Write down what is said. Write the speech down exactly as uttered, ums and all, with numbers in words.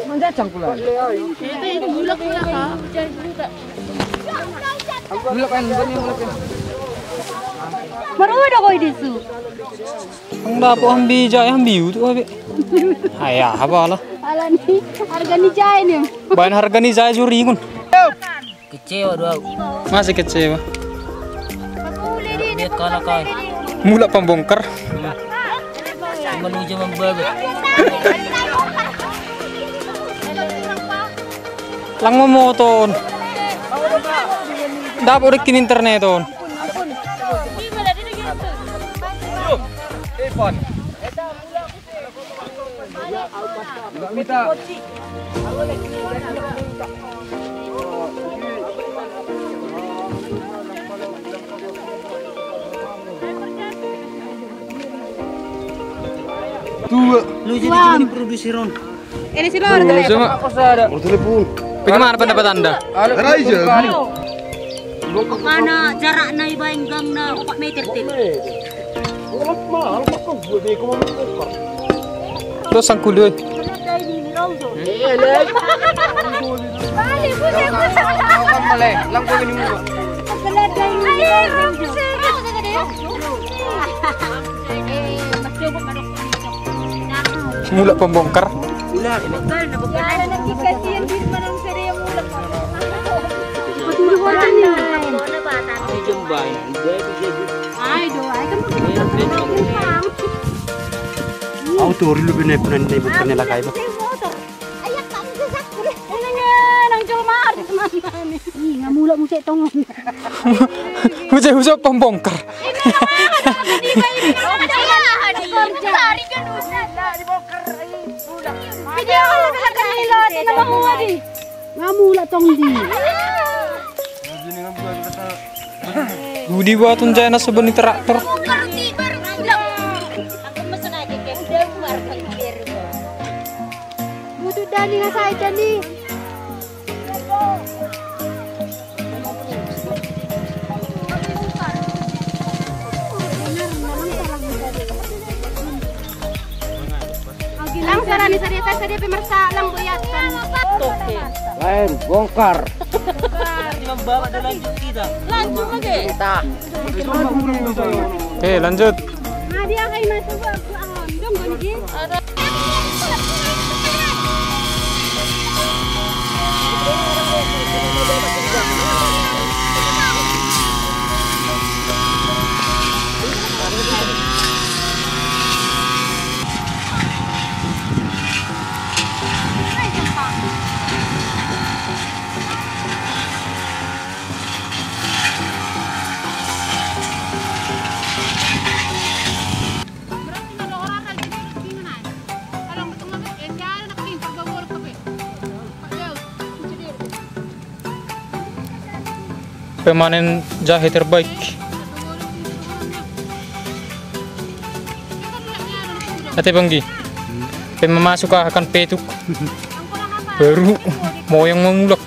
Manja cangkulan. Mulak kan, bukan yang mulak kan. Baru ada kau di su. Ang dapo ang bija, ang biu tu, abi. Aya, apa lah? Ala ni, harga ni jai ni. Bayan harga ni jai juri ngun. Kecewa doa. Masih kecewa. Dia kalah kai. Mulak pambongkar. Cuma lu zaman baru. Lang mo mo ton. Dapat udah kini internet ton. Ipan. Nggak minta. Tuh. Lu jadi cuma diproduksi, Ron. Ini sih lo harus. Coba. Mau telepon. Bagaimana pendapat Anda? Rai aja. Mana jarak nai baeng gang na empat meter, Til. Terus sang kulit. Mulak pembongkar. Mulak. Begal na, begal na. Kasihan din man ang sariya mulak. Pati mo ko lang. Ay, do, ay, kamu. Auto, rilu binay punan na ibut kanila kaiba. Ayak, kamu sesak. Ano nga, nang Jomar. Ih, nga mulak mo sa itong. Hujay-hujay pembongkar. Video ko na talaga nila, tinamang mo nga di. Nga mula tong di. Budi batun jay na sa bani traktor. Buto dali nga sa ikan di. Lang sarani sa dita, sa dita, marsa lang buyat kan. Lain, bongkar. Di magbawa na lang kita. Lanjut lagi. Kita. Oke, lanjut. Nah, dia kayak masuk ke, ah, dong, Gonji. Pemanen jahe terbaik. Ate Banggi. Pemamasuk akan petuk. Baru moyang mamulak.